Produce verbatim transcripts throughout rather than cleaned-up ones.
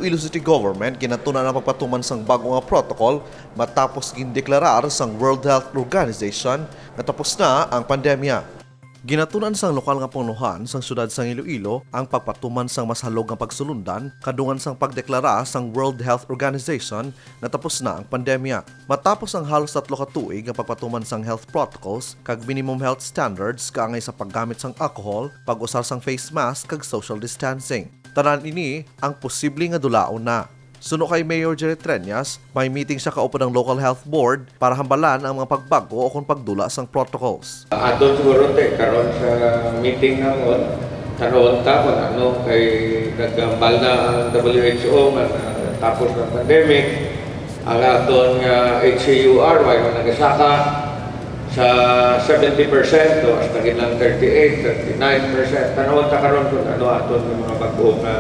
Iloilo City Government ginatun-an ang pagpatuman sang bag-o nga protocol matapos gindeklarar sang World Health Organization nga tapos na ang pandemya. Ginatun-an sang lokal nga pangulohan sang siyudad sang Iloilo ang pagpatuman sang mas halog nga pagsulundan kadungan sang pagdeklara sang World Health Organization nga tapos na ang pandemya. Matapos ang halos tatlo ka tuig nga pagpatuman sang health protocols kag minimum health standards kaangay sa paggamit sang alcohol, pag-usar sang face mask kag social distancing. Tanan ini ang posible nga dulaon na. Suno kay Mayor Jerry Treñas, may meeting siya kaupod ang local health board para hambalan ang mga pagbag-o o kon pagdula sang protocols. Aton siguro, te, karon sa meeting namon, tanawon ta kung ano kay naghambal na ang W H O nga tapos ng pandemic. Ang aton nga H C U R, wala na nagasaka sa seventy percent o hasta gid lang thirty-eight, thirty-nine percent. Tanawon ta karon kung ano aton nga mga bag-o nga,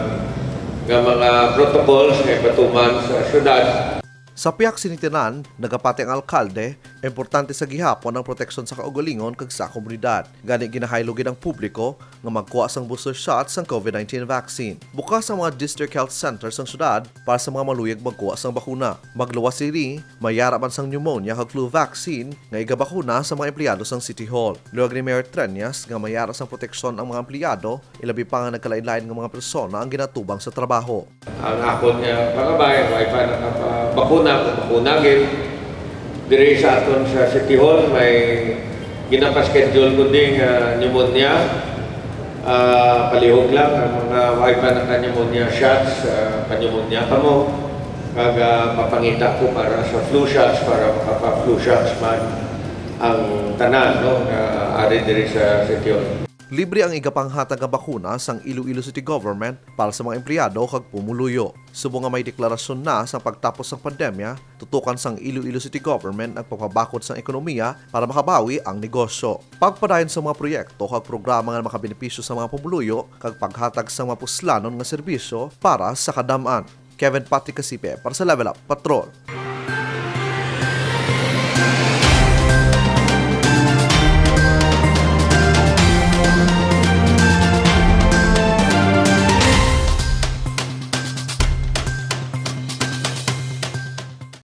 nga mga protocols nga ipatuman sa syudad. Sa pihak sini tanan, nagapati ang alkalde, importante sa gihapon ang proteksyon sa kaugalingon kag sa komunidad. Gani, ginahaylo gid ang publiko nga magkuha sang booster shot sang COVID nineteen vaccine. Bukas ang mga district health center sang syudad para sa mga maluyag magkuha sang bakuna. Magluwas sini, mayara man sang pneumonia kag flu vaccine nga igabakuna sa mga empleyado sang City Hall. Liwag ni Mayor Treñas nga mayara sang proteksyon ang mga empleyado, ilabi pa nga nagkalain-lain nga mga persona ang ginatubang sa trabaho. Ang akon nga pangabay, way pa nakapabakuna, kung bakuna gid. Diri sa aton sa City Hall, may ginapaschedule ko din nga pneumonia. Ah, palihog lang, ang mga way pa naka-pneumonia shots, ah, pa-pneumonia kamo. Kag, ah, papangita ko para sa flu shots, para makapa-flu shots man ang tanan, no, nga ari diri sa City Hall. Libre ang igapanghatag nga bakuna sang Iloilo City Government para sa mga empleyado kag pumuluyo. Subong nga may deklarasyon na sang pagtapos sang pandemya, tutukan sang Iloilo City Government ang pagpabakod sang ekonomiya para makabawi ang negosyo. Pagpadayon sa mga proyekto kag programa nga makabenepisyo sa mga pumuluyo kag paghatag sa mga puslanon nga serbisyo para sa kadam-an. Kevin Patrick Casipe para sa Level Up Patrol.